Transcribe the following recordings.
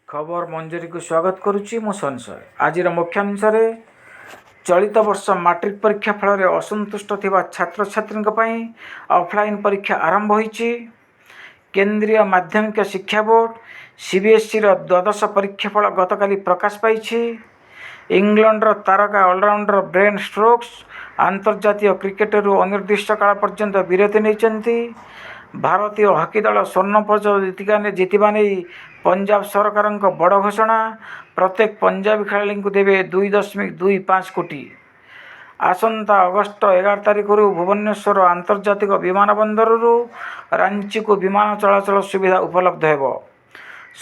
ଖବର ମଞ୍ଜରୀକୁ ସ୍ୱାଗତ କରୁଛି ମୁଁ ସଂଶୟ। ଆଜିର ମୁଖ୍ୟାଂଶରେ ଚଳିତ ବର୍ଷ ମାଟ୍ରିକ ପରୀକ୍ଷା ଫଳରେ ଅସନ୍ତୁଷ୍ଟ ଥିବା ଛାତ୍ରଛାତ୍ରୀଙ୍କ ପାଇଁ ଅଫଲାଇନ୍ ପରୀକ୍ଷା ଆରମ୍ଭ ହୋଇଛି। କେନ୍ଦ୍ରୀୟ ମାଧ୍ୟମିକ ଶିକ୍ଷା ବୋର୍ଡ଼ ସିବିଏସ୍ଇର ଦ୍ୱାଦଶ ପରୀକ୍ଷା ଫଳ ଗତକାଲି ପ୍ରକାଶ ପାଇଛି। ଇଂଲଣ୍ଡର ତାରକା ଅଲରାଉଣ୍ଡର ବେନ୍ ଷ୍ଟୋକ୍ସ ଆନ୍ତର୍ଜାତୀୟ କ୍ରିକେଟରୁ ଅନିର୍ଦ୍ଦିଷ୍ଟ କାଳ ପର୍ଯ୍ୟନ୍ତ ବିରତି ନେଇଛନ୍ତି। ଭାରତୀୟ ହକି ଦଳ ସ୍ୱର୍ଣ୍ଣ ପଦକ ଜିତିବା ନେଇ ପଞ୍ଜାବ ସରକାରଙ୍କ ବଡ଼ ଘୋଷଣା। ପ୍ରତ୍ୟେକ ପଞ୍ଜାବୀ ଖେଳାଳିଙ୍କୁ ଦେବେ 2.25 କୋଟି। ଆସନ୍ତା ଅଗଷ୍ଟ 11 ତାରିଖରୁ ଭୁବନେଶ୍ୱର ଆନ୍ତର୍ଜାତିକ ବିମାନ ବନ୍ଦରରୁ ରାଞ୍ଚିକୁ ବିମାନ ଚଳାଚଳ ସୁବିଧା ଉପଲବ୍ଧ ହେବ।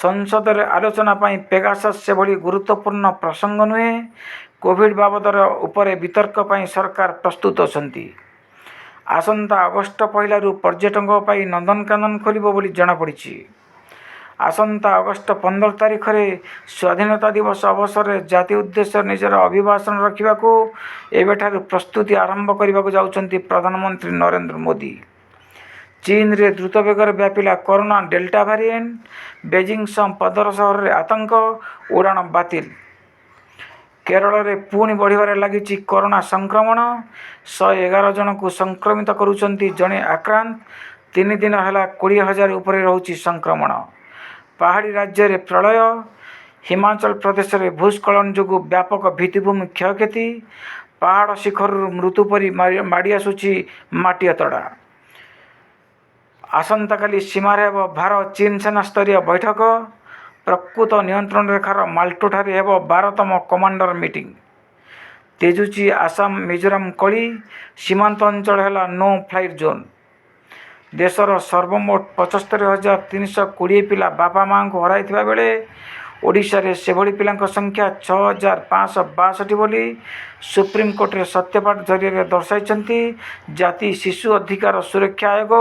ସଂସଦରେ ଆଲୋଚନା ପାଇଁ ପେଗାସସ୍ ସେଭଳି ଗୁରୁତ୍ୱପୂର୍ଣ୍ଣ ପ୍ରସଙ୍ଗ ନୁହେଁ, କୋଭିଡ୍ ବାବଦରେ ଉପରେ ବିତର୍କ ପାଇଁ ସରକାର ପ୍ରସ୍ତୁତ ଅଛନ୍ତି। ଆସନ୍ତା ଅଗଷ୍ଟ 1ରୁ ପର୍ଯ୍ୟଟକଙ୍କ ପାଇଁ ନନ୍ଦନକାନନ ଖୋଲିବ ବୋଲି ଜଣାପଡ଼ିଛି। ଆସନ୍ତା ଅଗଷ୍ଟ 15 ତାରିଖରେ ସ୍ୱାଧୀନତା ଦିବସ ଅବସରରେ ଜାତି ଉଦ୍ଦେଶ୍ୟରେ ନିଜର ଅଭିଭାଷଣ ରଖିବାକୁ ଏବେଠାରୁ ପ୍ରସ୍ତୁତି ଆରମ୍ଭ କରିବାକୁ ଯାଉଛନ୍ତି ପ୍ରଧାନମନ୍ତ୍ରୀ ନରେନ୍ଦ୍ର ମୋଦି। ଚୀନରେ ଦ୍ରୁତ ବେଗରେ ବ୍ୟାପିଲା କରୋନା ଡେଲ୍ଟା ଭାରିଏଣ୍ଟ। ବେଜିଂ ସହ 15 ସହରରେ ଆତଙ୍କ, ଉଡ଼ାଣ ବାତିଲ। କେରଳରେ ପୁଣି ବଢ଼ିବାରେ ଲାଗିଛି କରୋନା ସଂକ୍ରମଣ। 111 ଜଣଙ୍କୁ ସଂକ୍ରମିତ କରୁଛନ୍ତି ଜଣେ ଆକ୍ରାନ୍ତ। 3 ଦିନ ହେଲା 20,000 ଉପରେ ରହୁଛି ସଂକ୍ରମଣ। ପାହାଡ଼ି ରାଜ୍ୟରେ ପ୍ରଳୟ। ହିମାଚଳ ପ୍ରଦେଶରେ ଭୂସ୍ଖଳନ ଯୋଗୁଁ ବ୍ୟାପକ ଭିତ୍ତିଭୂମି କ୍ଷୟକ୍ଷତି। ପାହାଡ଼ ଶିଖରରୁ ମୃତ୍ୟୁ ପରି ମାଡ଼ି ଆସୁଛି ମାଟି ଅତଡ଼ା। ଆସନ୍ତାକାଲି ସୀମାରେ ହେବ ଭାରତ ଚୀନ ସେନା ସ୍ତରୀୟ ବୈଠକ। ପ୍ରକୃତ ନିୟନ୍ତ୍ରଣ ରେଖାର ମାଲ୍ଟୋଠାରେ ହେବ 12ତମ କମାଣ୍ଡର ମିଟିଂ। ତେଜୁଛି ଆସାମ ମିଜୋରାମ କଳି। ସୀମାନ୍ତ ଅଞ୍ଚଳ ହେଲା ନୋ ଫ୍ଲାଇ ଜୋନ୍। ଦେଶର ସର୍ବମୋଟ 75,320 ପିଲା ବାପା ମାଆଙ୍କୁ ହରାଇଥିବା ବେଳେ ଓଡ଼ିଶାରେ ସେଭଳି ପିଲାଙ୍କ ସଂଖ୍ୟା 6562 ବୋଲି ସୁପ୍ରିମକୋର୍ଟରେ ସତ୍ୟପାଠ ଜରିଆରେ ଦର୍ଶାଇଛନ୍ତି ଜାତୀୟ ଶିଶୁ ଅଧିକାର ସୁରକ୍ଷା ଆୟୋଗ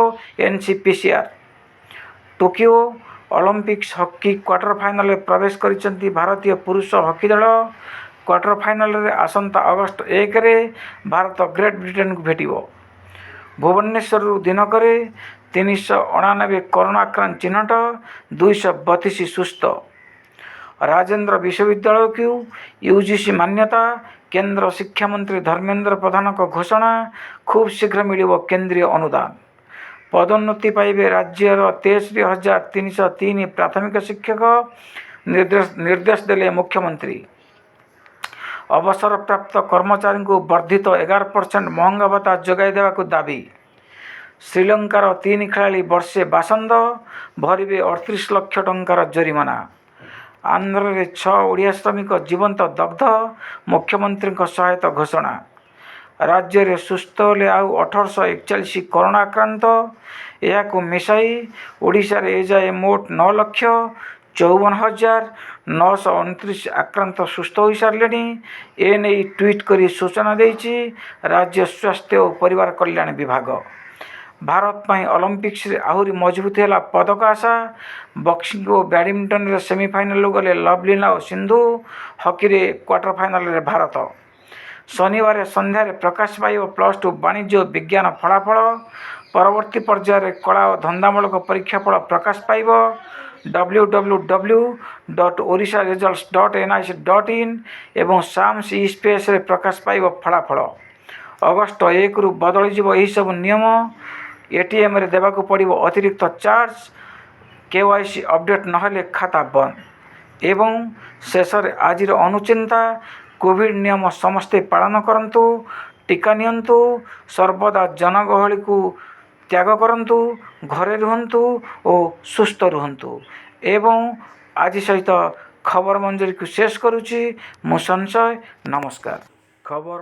NCPCR. Tokyo Olympics hockey quarter ଫାଇନାଲରେ ପ୍ରବେଶ କରିଛନ୍ତି ଭାରତୀୟ ପୁରୁଷ ହକି ଦଳ। କ୍ୱାର୍ଟର ଫାଇନାଲରେ ଆସନ୍ତା ଅଗଷ୍ଟ 1ରେ ଭାରତ ଗ୍ରେଟ୍ ବ୍ରିଟେନକୁ ଭେଟିବ। ଭୁବନେଶ୍ୱରରୁ ଦିନକରେ 389 କରୋନା ଆକ୍ରାନ୍ତ ଚିହ୍ନଟ, 232 ସୁସ୍ଥ। ରାଜେନ୍ଦ୍ର ବିଶ୍ୱବିଦ୍ୟାଳୟକୁ ୟୁଜିସି ମାନ୍ୟତା। କେନ୍ଦ୍ର ଶିକ୍ଷାମନ୍ତ୍ରୀ ଧର୍ମେନ୍ଦ୍ର ପ୍ରଧାନଙ୍କ ଘୋଷଣା। ଖୁବ୍ ଶୀଘ୍ର ମିଳିବ କେନ୍ଦ୍ରୀୟ ଅନୁଦାନ। ପଦୋନ୍ନତି ପାଇବେ ରାଜ୍ୟର 63,303 ପ୍ରାଥମିକ ଶିକ୍ଷକ, ନିର୍ଦ୍ଦେଶ ଦେଲେ ମୁଖ୍ୟମନ୍ତ୍ରୀ। ଅବସରପ୍ରାପ୍ତ କର୍ମଚାରୀଙ୍କୁ ବର୍ଦ୍ଧିତ 11% ମହଙ୍ଗା ଭତ୍ତା ଯୋଗାଇ ଦେବାକୁ ଦାବି। ଶ୍ରୀଲଙ୍କାର ତିନି ଖେଳାଳି ବର୍ଷେ ବାସନ୍ଦ, ଭରିବେ 38 ଲକ୍ଷ ଟଙ୍କାର ଜରିମାନା। ଆନ୍ଧ୍ରରେ ଛଅ ଓଡ଼ିଆ ଶ୍ରମିକ ଜୀବନ୍ତ ଦଗ୍ଧ, ମୁଖ୍ୟମନ୍ତ୍ରୀଙ୍କ ସହାୟତା ଘୋଷଣା। ରାଜ୍ୟରେ ସୁସ୍ଥ ହେଲେ ଆଉ 1841 କରୋନା ଆକ୍ରାନ୍ତ। ଏହାକୁ ମିଶାଇ ଓଡ଼ିଶାରେ ଏଯାଏ ମୋଟ 9,54,929 ଆକ୍ରାନ୍ତ ସୁସ୍ଥ ହୋଇସାରିଲେଣି। ଏନେଇ ଟ୍ୱିଟ୍ କରି ସୂଚନା ଦେଇଛି ରାଜ୍ୟ ସ୍ୱାସ୍ଥ୍ୟ ଓ ପରିବାର କଲ୍ୟାଣ ବିଭାଗ। ଭାରତ ପାଇଁ ଅଲିମ୍ପିକ୍ସରେ ଆହୁରି ମଜବୁତ ହେଲା ପଦକ ଆଶା। ବକ୍ସିଂ ଓ ବ୍ୟାଡମିଣ୍ଟନରେ ସେମିଫାଇନାଲକୁ ଗଲେ ଲଭଲିନା ଓ ସିନ୍ଧୁ। ହକିରେ କ୍ୱାର୍ଟର ଫାଇନାଲରେ ଭାରତ। ଶନିବାର ସନ୍ଧ୍ୟାରେ ପ୍ରକାଶ ପାଇବ ପ୍ଲସ୍ ଟୁ ବାଣିଜ୍ୟ ଓ ବିଜ୍ଞାନ ଫଳାଫଳ। ପରବର୍ତ୍ତୀ ପର୍ଯ୍ୟାୟରେ କଳା ଓ ଧନ୍ଦାମୂଳକ ପରୀକ୍ଷା ଫଳ ପ୍ରକାଶ ପାଇବ। www.orisharesults.nic.in ଏବଂ ସାମ୍ସ ଇ ସ୍ପେସ୍ରେ ପ୍ରକାଶ ପାଇବ ଫଳାଫଳ। ଅଗଷ୍ଟ 1ରୁ ବଦଳିଯିବ ଏହିସବୁ ନିୟମ। ଏଟିଏମ୍ରେ ଦେବାକୁ ପଡ଼ିବ ଅତିରିକ୍ତ ଚାର୍ଜ। କେୱାଇସି ଅପଡେଟ୍ ନହେଲେ ଖାତା ବନ୍ଦ। ଏବଂ ଶେଷରେ ଆଜିର ଅନୁଚିନ୍ତା: କୋଭିଡ୍ ନିୟମ ସମସ୍ତେ ପାଳନ କରନ୍ତୁ, ଟିକା ନିଅନ୍ତୁ, ସର୍ବଦା ଜନଗହଳିକୁ ତ୍ୟାଗ କରନ୍ତୁ, ଘରେ ରୁହନ୍ତୁ ଓ ସୁସ୍ଥ ରୁହନ୍ତୁ। ଏବଂ ଆଜି ସହିତ ଖବର ମଞ୍ଜରୀକୁ ଶେଷ କରୁଛି ମୁଁ ସଂଶୟ। ନମସ୍କାର। ଖବର